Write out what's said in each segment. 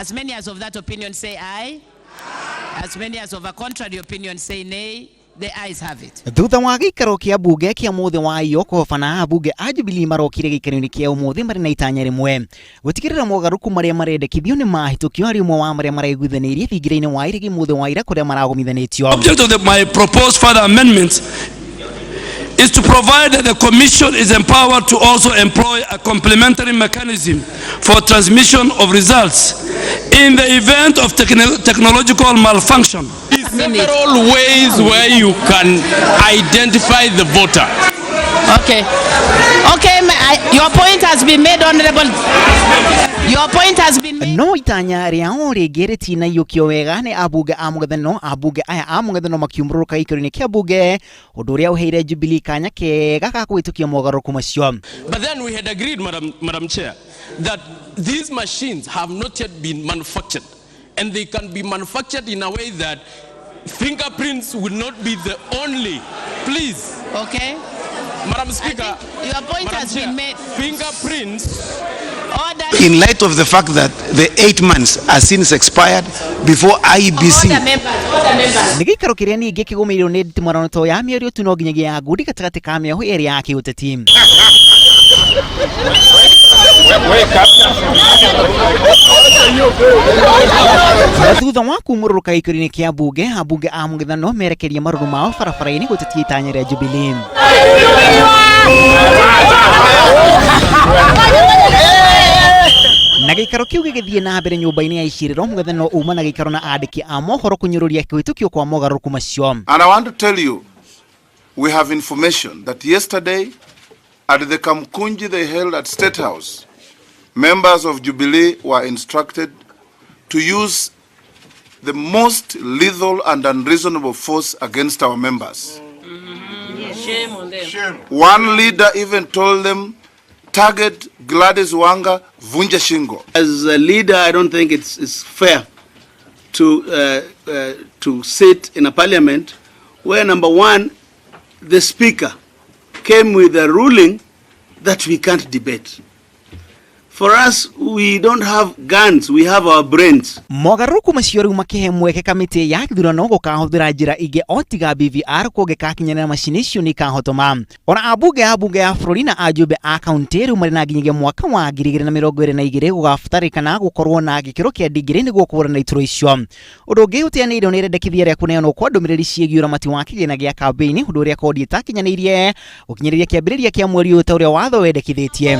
As many as of that opinion say aye. As many as of a contrary opinion say nay. The ayes have it. Thutha wa gĩikaro kĩa mbunge kĩa mũthĩ wa iyo kũhobana, ambunge a Jubilee marokire gĩikaro-inĩ kĩa ũmũthĩ marĩ na itanya rĩmwe, gũtigĩrĩra mogarũrũku marĩa marendekithio nĩ mahĩtũkio harĩ ũmwe wa marĩa maraiguithanĩirie thingira-inĩ wa iregi mũthĩ wa ira kũrĩa maragomithanĩtio. Object of my proposed further amendments is to provide that the Commission is empowered to also employ a complementary mechanism for transmission of results in the event of technological malfunction. Several ways where you can identify the voter. Okay, your point has been made, Honorable. Your point has been made. No itanya rĩao rĩngĩ rĩtinaiyũkio wega nĩ ambunge a mũng'ethanĩro. Ambunge aya a mũng'ethanĩro makiumũrũrũka gĩikaro-inĩ kĩa mbunge, ũndũ ũrĩa ũheire Jubilee kanya kega ga kũhĩtũkia mogarũrũku macio. But then we had agreed, Madam Chair, that these machines have not yet been manufactured. And they can be manufactured in a way that fingerprints will not be the only. Please. Okay. Madam Speaker, Your point Madam has Chair, been made. Fingerprints. Order. In light of the fact that the 8 months has since expired before IEBC Order, members. Order, members. Nĩ gĩikaro kĩrĩa ningĩ kĩgũmĩirwo nĩ nditimũrano ya mĩario tu no nginyagia ya ngundi gatagatĩ ka mĩahũ ĩrĩ ya kĩũteti. Na thutha wa kumũrũrũka gĩikaro-inĩ kĩa mbunge, ambunge a mũng'ethanĩro merekeria marũrũ mao barabara-inĩ gũtetia itanya rĩa Jubilee. Na gĩikaro kĩu gĩgĩthiĩ na mbere nyũmba-inĩ ya icirĩro, mũng'ethanĩro uma na gĩikaro na andĩki a mohoro kũnyũrũria kũhĩtũkio kwa mogarũrũku macio. And I want to tell you, we have information that yesterday at the Kamkunji they held at State House, members of Jubilee were instructed to use the most lethal and unreasonable force against our members. Shame on them. Shame. One leader even told them, "Target Gladys Wanga, vunja shingo." As a leader, I don't think it's fair to sit in a parliament where, number one, the speaker came with a ruling that we can't debate. For us, we don't have guns, we have our brains. Mogarũrũku macio rĩu makĩhe mweke kamĩtĩ ya gĩthurano gũkahũthĩra njĩra ingĩ o tiga BVR kũngĩkakinyanĩra macini icio nĩ ikahotoma. Ona ambunge a mbunge ya bũrũri na ajumbe a kaunti rĩu marĩ na nginyagia mwaka wa 2022 gũgabatarĩkana gũkorwo na gĩkĩro kĩa ndigiri nĩguo kũhũrana iturwa icio. Ũndũ ũngĩ ũteanĩirio nĩ rĩendekithia rĩa kũneanwo kwa ndũmĩrĩri ciĩgiĩ ũramati wa kĩgĩna gĩa kambĩini, ũndũ ũrĩa kodi ĩtakinyanĩirie gũkinyĩrĩria kĩambĩrĩria kĩa mweri ũyũ ta ũrĩa watho wendekithĩtie.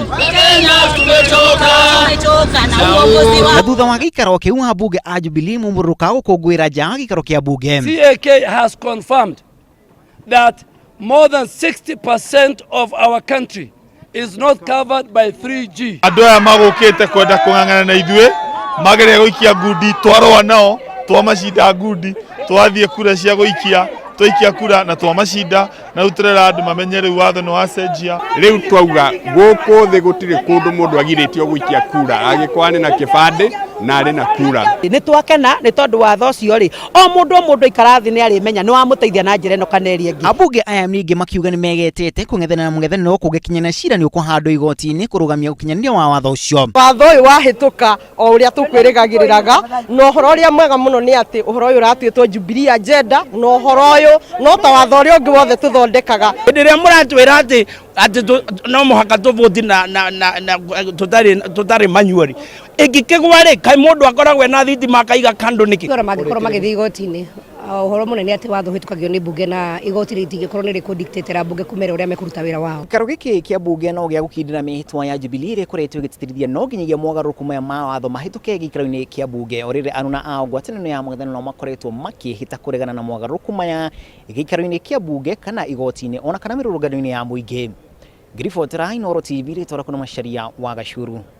Na thutha wa gĩikaro kĩu, ambunge a Jubilee mumũrũrũka gũkũngũĩra nja wa gĩikaro kĩa mbunge. CAK has confirmed that more than 60% of our country is not covered by 3G. Andũ aya magũkĩte kwenda kũng'ang'ana na ithuĩ mageria gũikia ngundi, twarũa nao, twamacinda ngundi, twathiĩ kura cia gũikia, twaikia kura na twamacinda, na rĩu tũrera andũ mamenye rĩu watho nĩ wacenjia. Rĩu twauga gũkũ thĩ gũtirĩ kũndũ mũndũ agirĩtio gũikia kura angĩkorwo arĩ na kĩbandĩ na arĩ na kura. Nĩ twakena nĩ tondũ watho ũcio rĩ, o mũndũ o mũndũ aikara thĩ nĩ arĩmenya nĩ wamũteithia na njĩra ĩno kana ĩrĩa ĩngĩ. Ambunge aya ningĩ makiuga nĩ megetete kũng'ethanĩra na mũng'ethanĩro kũngĩkinyana cira nĩ ũkũhandwo igoti-inĩ kũrũgamia ũkinyanĩria wa watho ũcio. Watho ũyũ wahĩtũka o ũrĩa tũkwĩrĩgagĩrĩraga, na ũhoro ũrĩa mwega mũno nĩ atĩ ũhoro ũyũ ũratuĩtwo Jubilee agenda, na ũhoro ũyũ no ta watho ũrĩa ũngĩ wothe tũthondekaga. Hĩndĩ ĩrĩa mũratwĩra atĩ no mũhaka tũvũti na tũtarĩ manually ĩngĩkĩgwa rĩ, kaĩ mũndũ akoragwo ena thitima akaiga kando nĩkĩ? Ona mangĩkorwo magĩthiĩ igoti-inĩ, ũhoro mũnene atĩ watho ũhĩtũkagio nĩ mbunge na igoti rĩtingĩkorwo nĩ rĩkũdictatĩra mbunge kũmera ũrĩa mekũruta wĩra wao. Gĩikaro gĩkĩ kĩa mbunge no gĩa gũkindĩra mĩhĩtwa ya Jubilee ĩrĩa ĩkoretwo ĩgĩtĩtĩrithia no nginyagia mogarũrũku maya ma watho mahĩtũke gĩikaro-inĩ kĩa mbunge, o rĩrĩ aruna ao ngwatanĩro ya mũng'ethanĩro makoretwo makĩhĩta kũregana na mogarũrũku maya gĩikaro-inĩ kĩa mbunge kana igoti-inĩ ona kana mĩrũrũngano-inĩ ya mũingĩ. Ngĩribotera Inooro TV, rĩtwa rĩakwa nĩ Macharia wa Gacuru.